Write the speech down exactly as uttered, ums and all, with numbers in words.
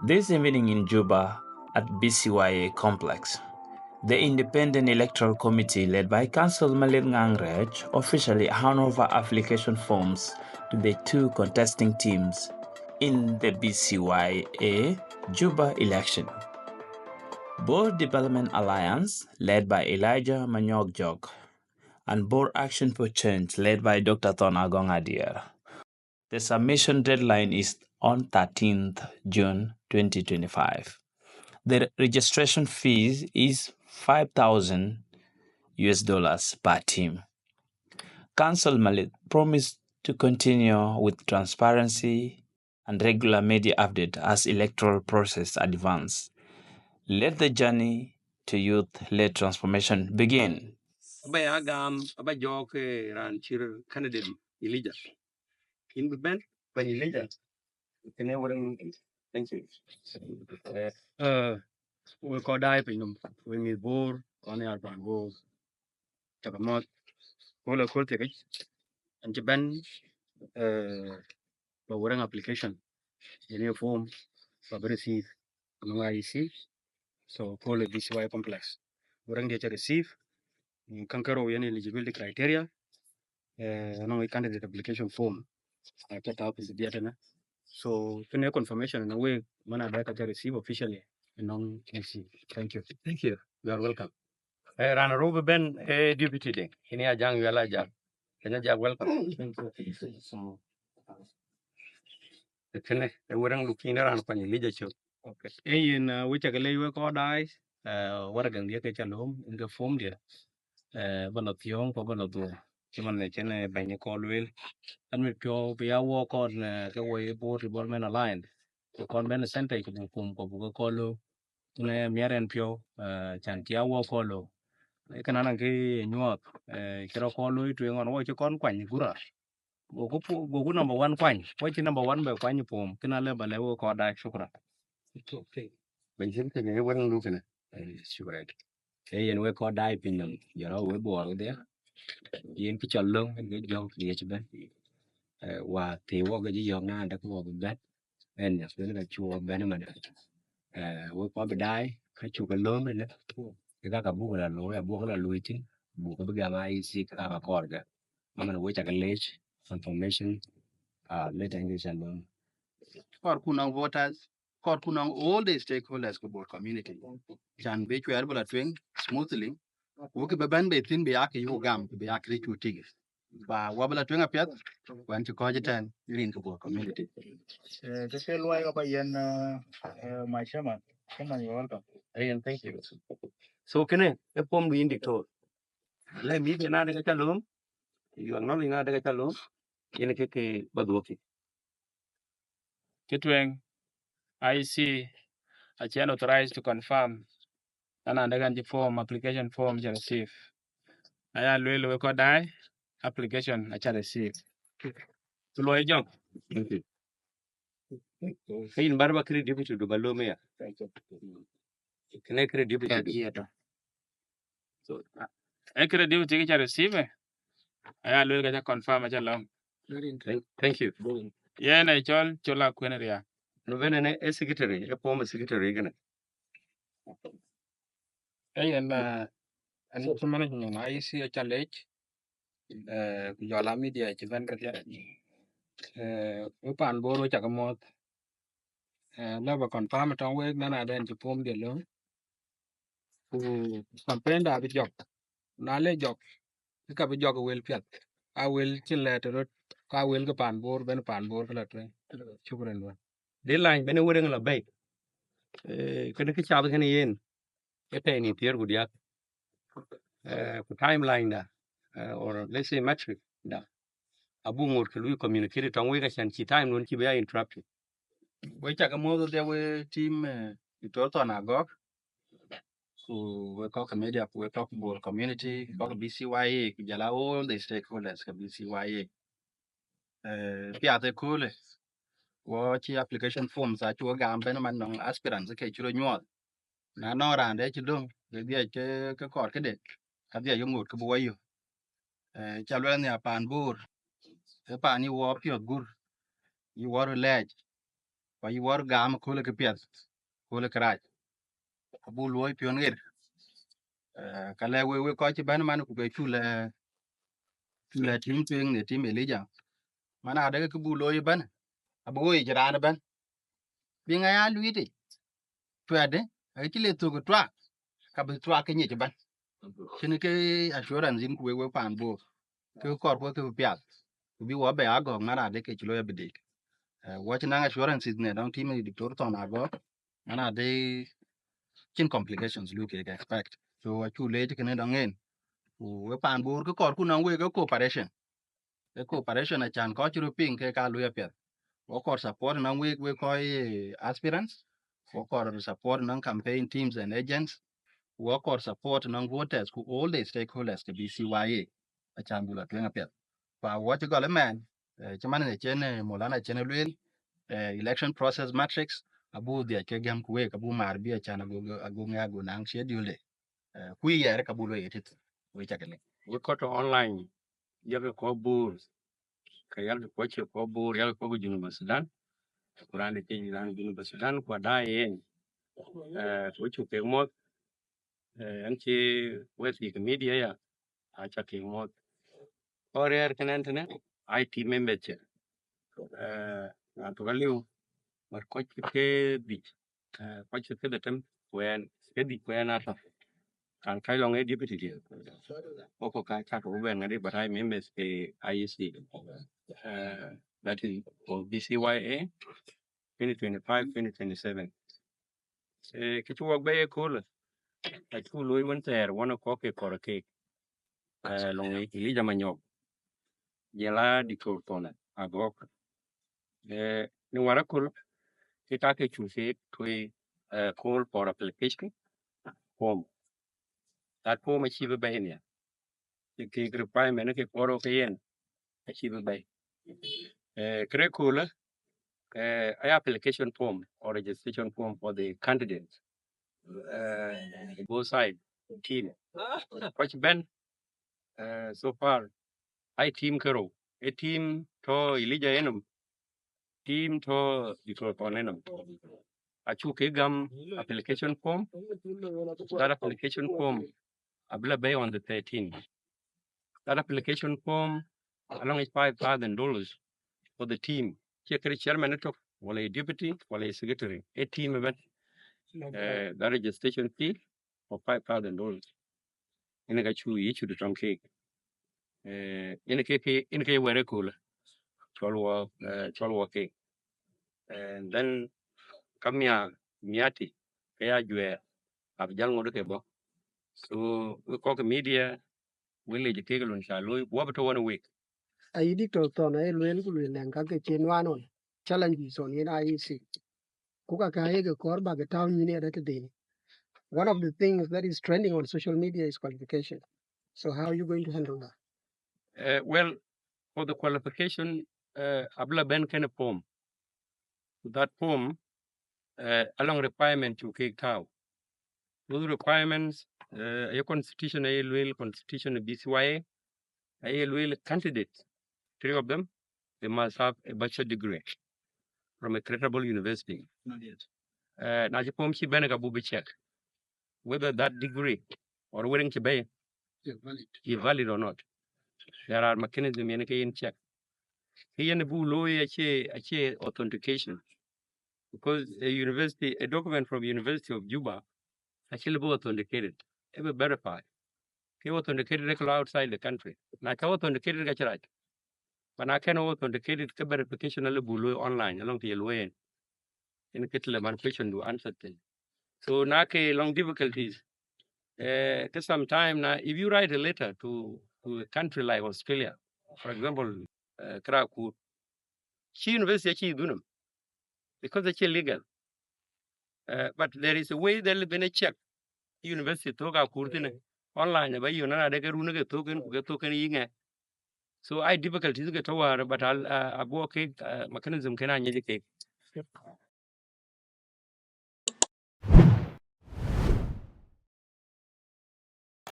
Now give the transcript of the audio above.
This evening in Juba at B C Y A complex, the Independent Electoral Committee, led by Council Malik Ngang Rech, officially hand over application forms to the two contesting teams in the B C Y A Juba election. Bor Development Alliance, led by Elijah Manyok Jok, and Bor Action for Change, led by Doctor Thon Agong Adier. The submission deadline is on thirteenth June twenty twenty-five. The registration fee is five thousand U S dollars per team. Council Malik promised to continue with transparency and regular media update as electoral process advance. Let the journey to youth-led transformation begin. Aba ya gam, aba jɔɔk, eh, raan cï candidate Elijah. Yïn bï bɛ̈n, bɛ̈ny Elijah. Kënë wërëŋ, thank you. Eh, eh, we kɔc daai piny nɔm, we mïth Bor, kɔn ya pan Bor. Cak mɔ̈th, köl ë köl thiek yic, an cï bɛ̈n, eh, ba wërëŋ application, yen ye form, ba bï receive, anɔŋ I E C, so köl ë B C Y complex. Wërëŋ diɛ cä receive, mm, käŋ kärou yen eligibility criteria, eh, anɔŋ candidate application form, ah, cä tääu piny diɛ tënë. So, kënë confirmation në wek, man adɛ ka cä receive officially, anɔŋ I E C. Thank you. Thank you. You are welcome. Eh, raan rou bï bɛ̈n, eh, deputy de. Ini Ajak Yuɛl Ajak. Kenya Ajak, welcome. Thank you. So, kënë, eh, wërëŋ lukin raan kuany Elijah Cök. Okay. Eh, yen, eh, we cak lec we kɔc daai, eh, wërëŋ diɛ ke cä lööm, in ke form diɛ. Eh, ba lɔ thiɔ̈ɔ̈ŋ, ku ba lɔ dhuɔ̈ɔ̈ŋ. Cï man në cïn, eh, bɛ̈ny kɔn lueel. An mit piɔ̈u bï ya wɔ kɔn, eh, ke wɔ ye Bor Development Alliance. Ku kɔn bɛ̈n center ku buk kum ku buk ke kɔn lɔ. Në miɛt ɛn piɔ̈u, eh, can cï a wɔ kɔn lɔ. Eh, kënë anɔŋ kë ye nyuɔɔth, eh, cï rɔ kɔn lɔ tueŋ ɣɔn wɔ cï kɔn kuany gura. Goku pu-, goku number one kuany. Wɔ cï number one bɛ kuany pom. Kënë alë ba lɛ wɔ kɔn daai, shukran. Okay. Bɛ̈ny cïn kënë wërëŋ du kënë. Eh, shukran. Ee yen wek kɔc daai piny nɔm, jɔl rɔt wek Bor wedhie. Yen kë cɔl löŋ, en ke jɔŋ riëc bɛ̈n. Eh, wa thii wɔ ke jɔ yɔ̈ɔ̈k na dek wɔ bï bɛ̈n. Ɛn ya, wek la cuɔ bɛ̈n ëmën. Eh, wek kɔc bï daai, ka cuk ke lööm ënë. Ke ka ka buk la looi, abuk la looi thïn, buk ke bï gam I E C ka ka kɔɔr ke. Amën wek cak lec, confirmation, ah, later in the session. Kɔɔrku nɔŋ voters, kɔɔrku nɔŋ all the stakeholders ke Bor community. Can bï cuɛɛr bï la tueŋ smoothly. Ku kë bï bɛ̈n bei thïn bï ya kë yuk gam, bï ya kë rïc cu tik. Ba wɔ bï la tueŋ apiɛth, ku ɛn cï kɔc ëtɛ̈ɛ̈n rin ke Bor community. Eh, kë ke luɔi ka ba yen, eh, eh, my chairman. Chairman, you're welcome. Ayen, thank you. So kënë, ë pom du yïn diktor. Le mïth yen adek aca lööm, you acknowledge na adek aca lööm, yen kë ke ba dhuɔ̈k thïn. Cï tueŋ, I E C acï en authorized to confirm, na na dek an cï form, application form cï receive. Aya lueel wek kɔc daai, application aca receive. Ku luɔi jɔŋ. Thank you. Ke yïn bär ba kërë deputy du ba lööm ya. Kënë kërë deputy du. So, eh, kërë deputy kë ca receive, eh? Aya lueel ka ca confirm, aca lɔ̈ŋ. Thank, thank you. Yen ë cɔl, cɔl Akuën Riak. Në bɛ̈n ënë ë secretary, ë former secretary kënë. Ee yen, eh, ɛn cï management I E C aca lec, eh, ku jɔl a media cï bɛ̈n kedhie. Eh, wek pan Bor wek cak muɔ̈th. Eh, lɛ ba confirm tɔŋ wek, na na dɛn cï pom diɛ lööm. Ku campaign da bï jɔk. Na le jɔk, ke ka bï jɔk ë wël piɛth. A wël cïn lɛ̈ɛ̈t röt, ka wël ke pan Bor, bɛ̈n pan Bor ke la tueŋ. Shukran wën. Deadline bɛ̈n ë wërëŋ la bɛ̈i. Eh, kënë kë cath kënë yen, ë tɛ̈i nïn thiëër ku diäk. Eh, ku timeline da, eh, or let's say metric da, abuk ŋot ke lui communicate tɔŋ wek, acän cï time duɔ̈n cï bï ya interrupted. Wek cak muɔ̈th dhia wek team, eh, Doctor Thon Agok, ku wek kɔc ke media, ku wek kɔc Bor community, kɔc ke B C Y A, ku jɔl a all the stakeholders ke B C Y A. Eh, piath ëköölë, wɔ cï application forms acuk gam bɛ̈n man nɔŋ aspirants ke cï röt nyuɔɔth. Na nɔŋ raan dɛ cï döŋ, ke dhiac ke, ke kɔɔr këde, ka dhiac ke ŋot ke bï wɔ yök. Eh, ca luɛl nhiaar pan Bor, ë pan yï wɔ piɔ̈th gur, yï wɔ röt lɛɛc. Ku ayï wär gam kööl kë piɛth, kööl kë rac. Abuk luɔi piɔ̈n ɣer. Eh, ka lɛ̈k wek, wek kɔc cï bɛ̈n man, ku ke cu lɛ, cu lɛ tim tueŋ në tim Elijah. Man adek kë buk looi ëbɛ̈n, abï woi yic raan ëbɛ̈n. Bï ŋa ya luiitic? Cuɛtde, acï le thök ë tuak, ka bï tuak ke nyic ëbɛ̈n. Cïn ke assurance yïn ku wek, wek paan Bor. Ke kɔɔr ku ke piath. Ku bï wɔ bɛ agɔ̈k man adek ke cï looi abï dek. Eh, wɔ cï naŋ assurances në dɔŋ tim ë Doctor Thon Agɔ̈k, man adek cïn complications lu kek expect. So, acu leec kënë dɔŋ en. Ku wek paan Bor kë kɔɔr ku nɔŋ wek ë cooperation. Ë cooperation acan kɔc cï röt piŋ ke ka lui apiɛth. Wɔ kɔɔr support nɔŋ wek, wek kɔc, eh, aspirants. Wɔ kɔɔr support nɔŋ campaign teams and agents. Wɔ kɔɔr support nɔŋ voters ku all the stakeholders ke B C Y A. Acan buk la tueŋ apiɛth. Pa wɔ cï gɔl ëmɛn, eh, cï man ë cen, eh, Molana cen ë lueel, eh, election process matrix, abuk dhiac ke gɛm ku wek, abuk maar bï acan ago, ago ŋɛ ago naŋ schedule de. Eh, ku yɛɛr ka buk lueel yetit, wek cak ëlë. Wek kɔc tɔ̈ online, yak kɔc Bor, ka yak kɔc cie kɔc Bor, yak kɔc Junub Sudan. Ku raan de cï raan Junub Sudan, ku ada yen. Eh, ku cuk kek muɔ̈th, eh, ɛn cï wek thïk media ya, aca kek muɔ̈th. Kɔc rɛ̈ɛ̈r kënë ɛn tënë, I T member cï. Eh, na tök aliu, mat kɔc cï ke dhïc, eh, kɔc cï ke dhetem, ku ɛn ke dhïc ku ɛn atɔ̈. Kan kac lɔŋ ë deputy diɛ. Wok kɔ̈k ka cak ku bɛn ŋadï, but I members ke I E C. Eh, that is for B C Y A twenty twenty-five, twenty twenty-seven. Eh, kë cï wok bɛ̈i ëköölë, acuk looi wën thɛɛr, wën ë kɔ̈k ke kɔɔr keek. Eh, lɔŋ Elijah Manyɔk, jɔl a Doctor Thon Agɔ̈k. Eh, në wär aköl, ke ka ke cuk keek tueŋ, eh, call for application form. That form acï bï bɛ̈i nhial. Ke, ke requirement ke kɔɔr ke yen, acï bï bɛ̈i. Eh, kërë köölë, eh, ë application form or registration form for the candidates. Eh, both side, team. Kɔc bɛ̈n, eh, so far, I team ke rou. Ë team tɔ̈ Elijah yenɔm, team tɔ̈ Doctor Thon yenɔm. Acuk ke gam application form. That application form abï la bɛ̈i on the thirteen. That application form, alɔŋ yic five thousand dollars for the team. Cie kërë chairman ëtök, wala ye deputy, wala ye secretary. Ë team ëbɛ̈n. Eh, that registration fee for five thousand dollars. Yen ka cuk yï cuk tɔŋ keek. Eh, yen ke, ke, yen ke wɛ̈t ëköölë. Cɔl wɔ, eh, cɔl wɔ keek. And then, ka miäk, miäk tï, ke ya juɛɛr, abï jäl ŋot ke bɔ̈. So, wek kɔc media, wek lec keek lon ca looi, wɔ bï tɔ̈ one week. Ayï Doctor Thon, aye lueel ku lueel lɛ̈ŋ ka ke cï nuan ɣɔn, challenges ɣɔn yen I E C. Ku ka ka ye ke kɔɔr bäk ke tääu nyïn ë rɛ̈t tëdeni. One of the things that is trending on social media is qualification. So how are you going to handle that? Eh, well, for the qualification, eh, abï la bɛ̈n kënë form. Ku that form, eh, alɔŋ requirement cuk keek tääu. Those requirements, eh, aye constitution, aye lueel constitution B C Y A, aye lueel candidate, three of them, they must have a bachelor degree from a credible university. Not yet. Eh, na cï form cï bɛ̈n ka buk bï check whether that degree or wëriŋ cï bɛ̈i, yeah, valid, is valid or not. There are mechanism yen ke yen check. Ke yen buk looi acie, acie authentication. Because a university, a document from University of Juba, actually be authenticated, e be verified. Ke authenticated ke lo outside the country. Na ca authenticated ka cï rac. But na kën authenticated, ke verification alëu buk looi online, alɔŋ të ye lueel yen. Yen ke të le man question du answer thïn. So na ke lɔŋ difficulties, eh, ke sometime na, if you write a letter to, to a country like Australia, for example, eh, Kra Kur, cï university acï dhunum, because acï legal. Eh, but there is a way that bï bɛn check university thok Akur thïn online, ba yï na de ke run ke thok en, ku ke thok en yï ŋɛ. So I difficulties ke tɔ̈ wäär, but I'll, uh, aguɔ ke, uh, mechanism kën a nyic ke.